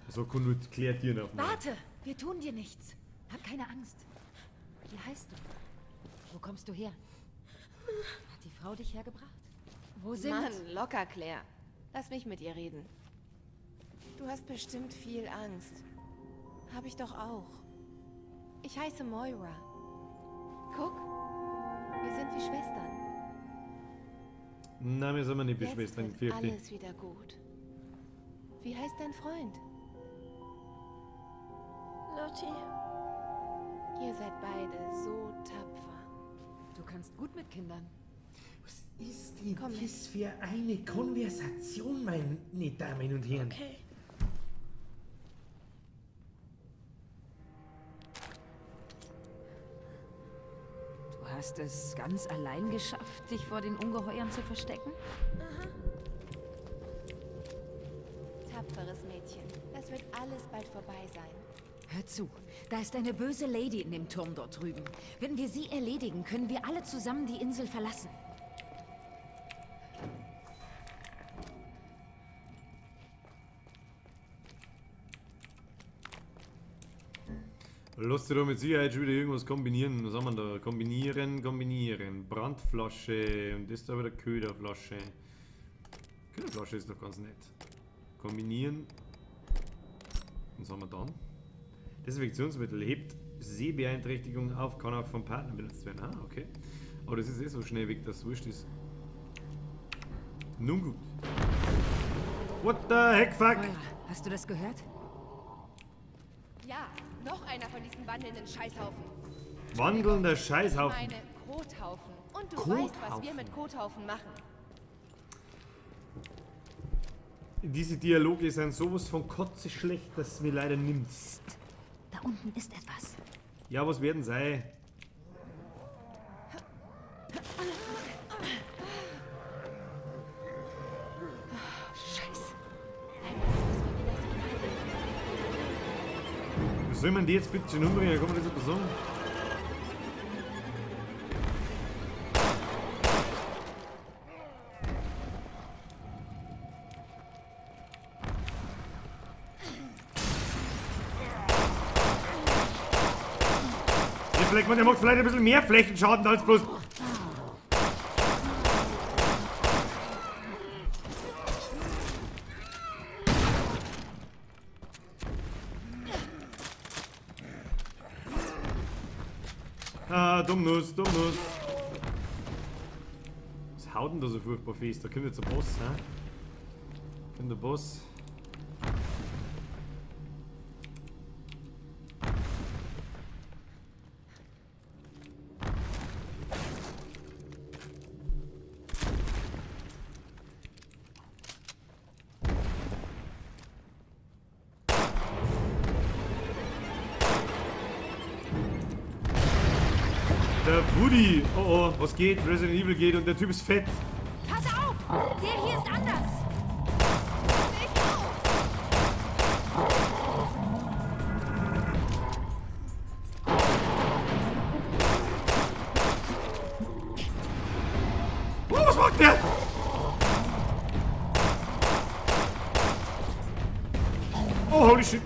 So kann nur Claire Tieren aufmachen. Warte! Wir tun dir nichts. Hab keine Angst. Wie heißt du? Wo kommst du her? Hat die Frau dich hergebracht? Wo sind... Mann, locker, Claire. Lass mich mit ihr reden. Du hast bestimmt viel Angst. Hab ich doch auch. Ich heiße Moira. Guck, wir sind wie Schwestern. Nein, wir sind nicht wie Schwestern. Jetzt wird alles wieder gut. Wie heißt dein Freund? Lottie. Ihr seid beide so tapfer. Du kannst gut mit Kindern. Was ist denn das für eine Konversation, meine Damen und Herren? Okay. Du hast es ganz allein geschafft, dich vor den Ungeheuern zu verstecken? Aha. Tapferes Mädchen. Das wird alles bald vorbei sein. Hör zu, da ist eine böse Lady in dem Turm dort drüben. Wenn wir sie erledigen, können wir alle zusammen die Insel verlassen. Lass dir da mit Sicherheit schon wieder irgendwas kombinieren. Was haben wir da? Kombinieren, kombinieren. Brandflasche. Und das da wieder Köderflasche. Köderflasche ist doch ganz nett. Kombinieren. Was haben wir dann? Desinfektionsmittel hebt Sehbeeinträchtigung auf, kann auch vom Partner benutzt werden. Ah, okay. Aber das ist eh so schnell weg, dass es wurscht ist. Nun gut. What the heck, fuck? Moira, hast du das gehört? Ja, noch einer von diesen wandelnden Scheißhaufen. Wandelnder Scheißhaufen. Ich meine Kothaufen. Und du weißt, was wir mit Kothaufen machen. Diese Dialoge sind sowas von kotze schlecht, dass es mir leider nimmt. Psst, da unten ist etwas. Ja, was werden sei? Scheiße. Wie soll man die jetzt bitte schon umbringen? Kann man das etwas sagen? vielleicht gemacht. Der macht vielleicht ein bisschen mehr Flächenschaden als bloß... Ah, Dummnuss, Dummnuss. Was haut denn da so furchtbar fest? Da kommt jetzt der Boss, hä? Kommt der Boss. Der Woody! Oh oh, was geht? Resident Evil geht und der Typ ist fett. Pass auf! Der hier ist anders! Ich auch. Oh, was macht der? Oh, holy shit!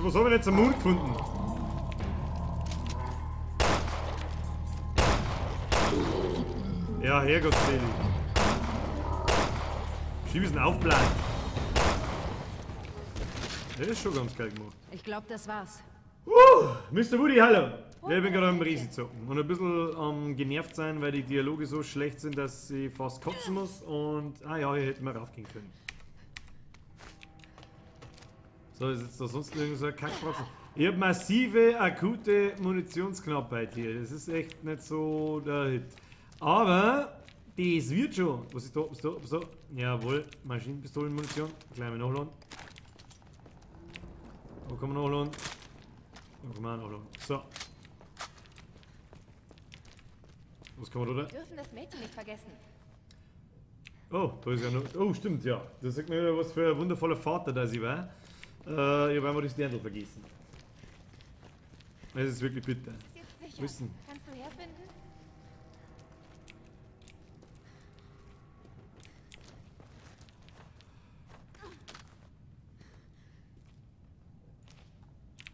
Was habe ich jetzt am Mond gefunden? Ja, herrgottselig. Schieb ist ein Aufblasen. Das ist schon ganz geil gemacht. Ich glaube, das war's. Mr. Woody, hallo! Ja, ich bin gerade am Resi zocken und ein bisschen genervt sein, weil die Dialoge so schlecht sind, dass ich fast kotzen muss und... Ah ja, hier hätten wir raufgehen können. So, ist jetzt da sonst irgend so ein Kackprotzen? Ich hab massive, akute Munitionsknappheit hier. Das ist echt nicht so der Hit. Aber das wird schon. Was ist da? Was ist da? Was ist da? Jawohl, Maschinenpistolenmunition. Gleich mal nachladen. Wo kann man nachladen? Wo kann man auch nachladen? So. Was kann man da? Wir dürfen das Mädchen nicht vergessen. Oh, da ist ja noch. Oh, stimmt, ja. Das sagt mir wieder, was für ein wundervoller Vater da sie war. Ich habe einfach das Dirndl vergessen. Es ist wirklich bitter. Ist jetzt sicher. Wissen. Kannst du herfinden?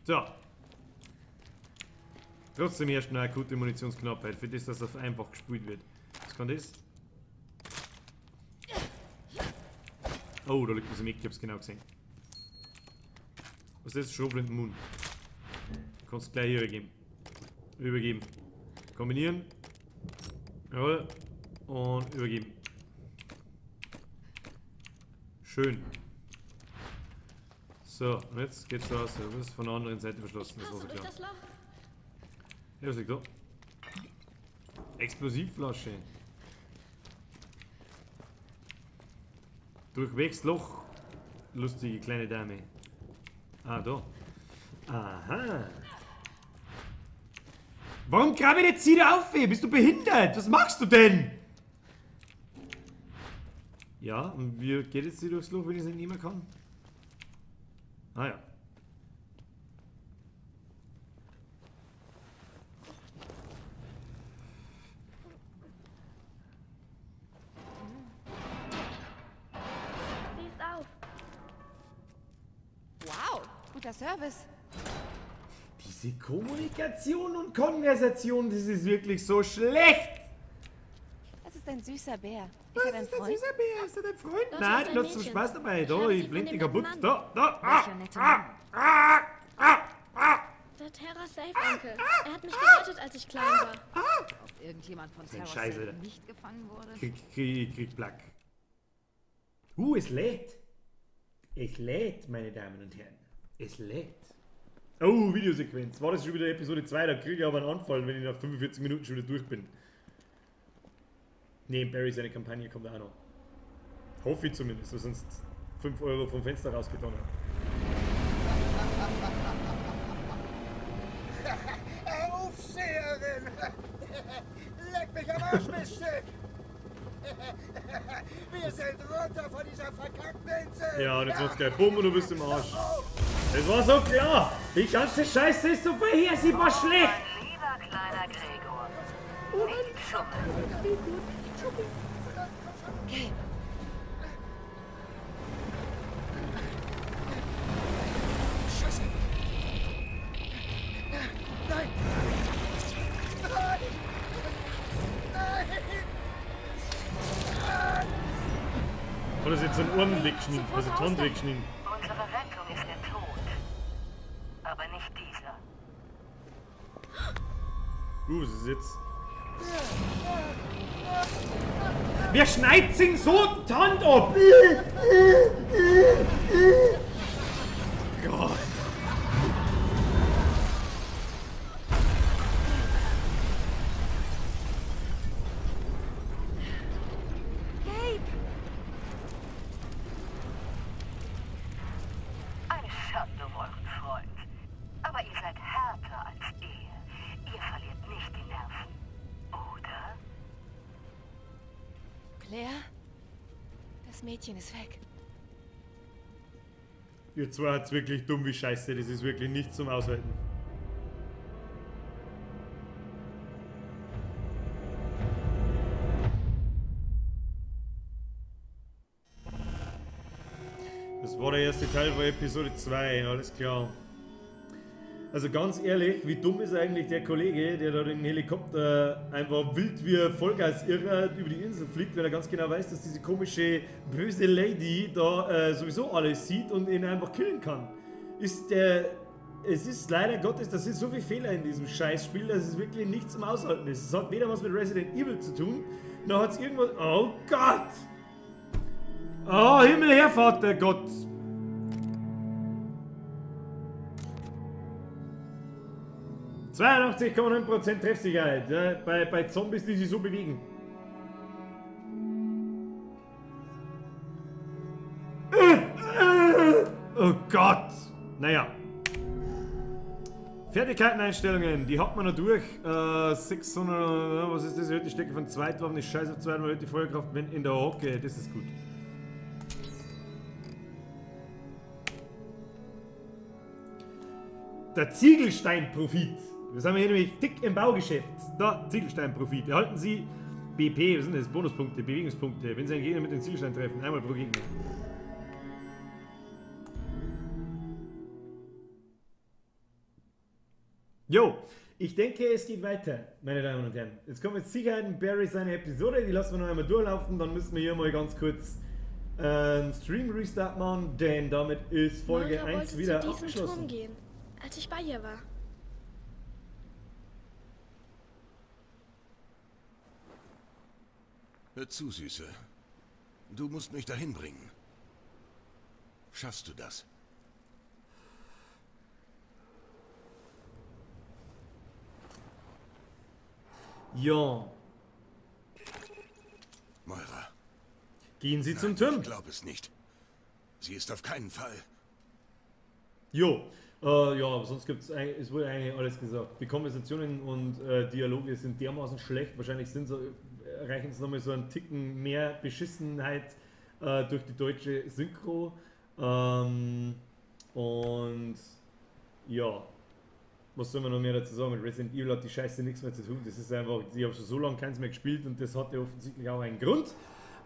So. Trotzdem herrscht eine akute Munitionsknappheit, für das, dass das einfach gespielt wird. Was kann das? Oh, da liegt was im Eck, ich hab's genau gesehen. Was ist das? Schrotflinten Moon. Kannst du gleich hier übergeben. Übergeben. Kombinieren. Jawohl. Und übergeben. Schön. So, und jetzt geht's raus. Das ist von der anderen Seite verschlossen. Das war so klar. Ja, was liegt da? Explosivflasche. Durchwegs Loch. Lustige kleine Dame. Ah, da. Aha. Warum grabe ich jetzt hier auf? Bist du behindert? Was machst du denn? Ja, und wie geht jetzt hier durchs Loch, wenn ich es nicht nehmen kann? Ah ja. Sie ist auf. Wow, guter Service. Diese Kommunikation und Konversation, das ist wirklich so schlecht. Das ist ein süßer Bär. Ist er dein Das ist ein Freund? süßer Bär. Ist er dein Freund? Dort Nein, ist ein du hast zum Mädchen. Spaß dabei. Ich Da, habe ich sie blende von ihn dem kaputt. netten Da, da. Ah, Welcher nette ah, Mann. ah, ah, ah. Der Terra Safe Onkel. Er hat mich gerettet, als ich klein war. Ob irgendjemand von ein Terra Scheiß, Safe Alter. nicht gefangen wurde? Krieg Plack. Es lädt. Es lädt, meine Damen und Herren. Es lädt. Oh, Videosequenz. War das schon wieder Episode 2? Da kriege ich aber einen Anfall, wenn ich nach 45 Minuten schon wieder durch bin. Nee, Barry, seine Kampagne kommt auch noch. Hoffe ich zumindest, weil sonst 5 Euro vom Fenster rausgetan hat. Aufseherin! Leck mich am Arsch, Miststück! Wir sind runter von dieser verkackten Insel! Ja, und jetzt wird's gleich bumm und du bist im Arsch. Das war so klar! Die ganze Scheiße ist so vorhersehbar schlecht! Mein lieber kleiner Gregor, nicht schummeln. Gabe. Scheiße! Nein! Nein! Nein! Hat er jetzt einen Arm weggeschnitten, also die Hand weggeschnitten. Unsere Rettung ist der Tod. Aber nicht dieser. Was ist jetzt? Wer schneidet sich so die Hand ab? Gott. Gabe! Eine Schande um euren Freund. Aber ihr seid härter als er. Ihr verliert nicht die Nerven, oder? Claire? Das Mädchen ist weg. Ihr zwei hat's wirklich dumm wie Scheiße. Das ist wirklich nicht zum Aushalten. Das war der erste Teil von Episode 2, alles klar. Also ganz ehrlich, wie dumm ist eigentlich der Kollege, der da den Helikopter einfach wild wie ein Vollgas-Irrer über die Insel fliegt, weil er ganz genau weiß, dass diese komische böse Lady da sowieso alles sieht und ihn einfach killen kann. Es ist leider Gottes, das sind so viele Fehler in diesem Scheißspiel, dass es wirklich nichts zum Aushalten ist. Es hat weder was mit Resident Evil zu tun, noch hat es irgendwas... Oh Gott! Oh Himmel, Herr Vater Gott! 82,9% Treffsicherheit, ja, bei Zombies, die sich so bewegen. Oh Gott! Naja. Fertigkeiteneinstellungen, die hat man noch durch. 600, was ist das? Erhöht die Stärke von Zweitwaffen, die Scheiße auf Zweitwaffen, erhöht die Feuerkraft, wenn in der Hocke. Das ist gut. Der Ziegelsteinprofit. Wir sind hier nämlich dick im Baugeschäft. Da, Ziegelsteinprofit. Erhalten Sie BP, was sind das? Bonuspunkte, Bewegungspunkte. Wenn Sie einen Gegner mit dem Ziegelstein treffen, einmal pro Gegner. Jo, ich denke, es geht weiter, meine Damen und Herren. Jetzt kommt mit Sicherheit ein Barry seine Episode, die lassen wir noch einmal durchlaufen, dann müssen wir hier mal ganz kurz einen Stream-Restart machen, denn damit ist Folge Moira 1 wieder zu diesem abgeschlossen. Turm gehen, als ich bei ihr war. Hör zu, Süße. Du musst mich dahin bringen. Schaffst du das? Ja. Moira. Gehen Sie Nein, zum Turm. Ich glaube es nicht. Sie ist auf keinen Fall. Jo. Ja, aber sonst gibt's eigentlich, es wurde eigentlich alles gesagt. Die Konversationen und Dialoge sind dermaßen schlecht. Wahrscheinlich sind so, erreichen sie nochmal so einen Ticken mehr Beschissenheit durch die deutsche Synchro. Und ja, was soll man noch mehr dazu sagen? Mit Resident Evil hat die Scheiße nichts mehr zu tun. Das ist einfach, ich habe schon so lange keins mehr gespielt und das hatte offensichtlich auch einen Grund.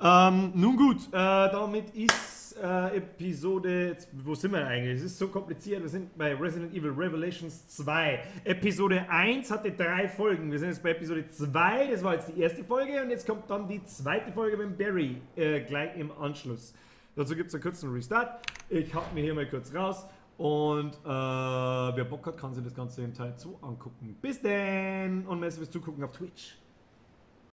Nun gut, damit ist Episode, jetzt, wo sind wir eigentlich? Es ist so kompliziert, wir sind bei Resident Evil Revelations 2. Episode 1 hatte 3 Folgen, wir sind jetzt bei Episode 2, das war jetzt die erste Folge und jetzt kommt dann die zweite Folge mit Barry gleich im Anschluss. Dazu gibt es einen kurzen Restart, ich hab mir hier mal kurz raus und wer Bock hat, kann sich das Ganze im Teil 2 angucken. Bis denn und merci fürs Zugucken auf Twitch.